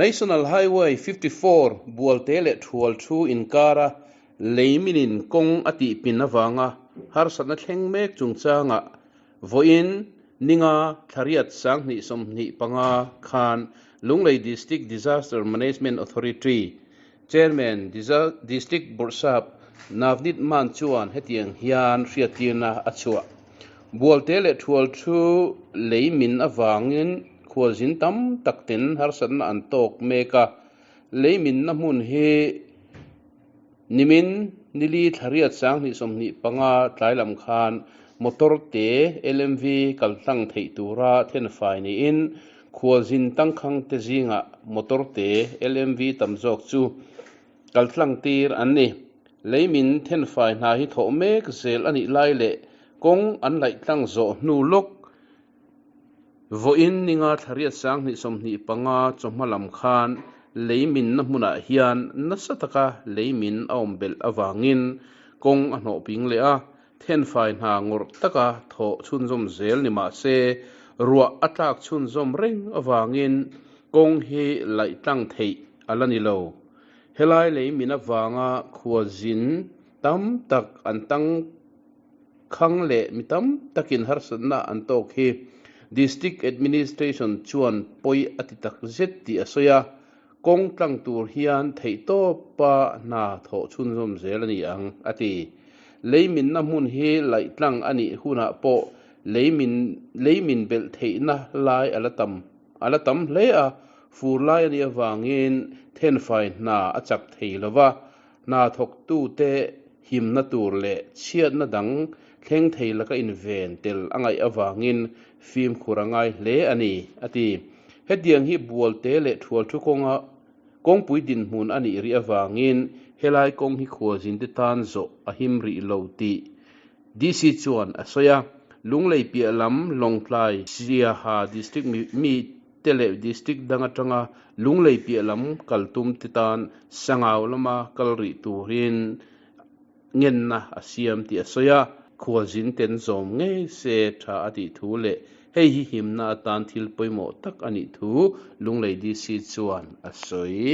National Highway 54 Bualte leh Thual thu inkara lei minin kawng a tih pin avanga harsatna thleng mek chungchangah vawiin ninga thlariat 2025 khan Lunglei District Disaster Management Authority Chairman District Bawrhsap Navneet Mann chuan hetiang hian hriattirna a chhuah. Bualte leh Thual thu lei min avangin khualzin tam tak ten harsatna an tawk mek a, lei minna hmun hi nimin nili thlariat 2025 tlai lam khan motor te LMV kaltlang theih tura thenfai niin Khualzin tangkhang te zingah motor te LMV tam zawk chu kaltlang tir an ni. Leimin thenfai hna hi thawh mek zel a nih lai leh kawng an laih tlang zawh hnu lawk vawiin ninga thlariat 2025 chawhma lam khan leiminna hmunah hian nasa taka leimin a awm belh avangin kawng a hnawh ping leh a, Thenfai hna ngawrh taka thawh chhunzawm zel ni mah se, ruah a tlak chhunzawm reng avangin kawng hi laih tlang theih a la ni lo. Helai lei min avanga khuazin tam tak an tang khang leh mi tam takin harsatna an tawk hi District Administration chuan pawi a ti tak zet tih a sawi a, kawng tlang tur hian theihtawpa hna thawh chhunzawm zel a ni ang, a ti. Leiminna hmun hi laih tlang a nih hunah pawh leimin leimin belh theihna lai a la tam a la tam hle a, fur lai a nih avangin thenfai hna a chak thei lo va, hna thawktute himna tur leh chhiatna dang thleng thei laka inven tel a ngaih avangin fimkhur a ngai hle a ni, a ti. Hetiang hi Bualte leh Thualthu kawnga kawngpui dinhmun a nih rih avangin helai kawng hi khualzinte tan zawh a him rih lo tih DC chuan a sawi a. Lunglei piah lam Lawngtlai Siaha District mi te leh District dang atanga Lunglei piah lam kal tum te tan Sangau lama kal rih turin ngenna a siam tih a sawi a. Khualzin ten zawm ngei se tha a tih thu leh hei hi himna atan thil pawimawh tak a nih thu Lunglei DC chuan a sawi.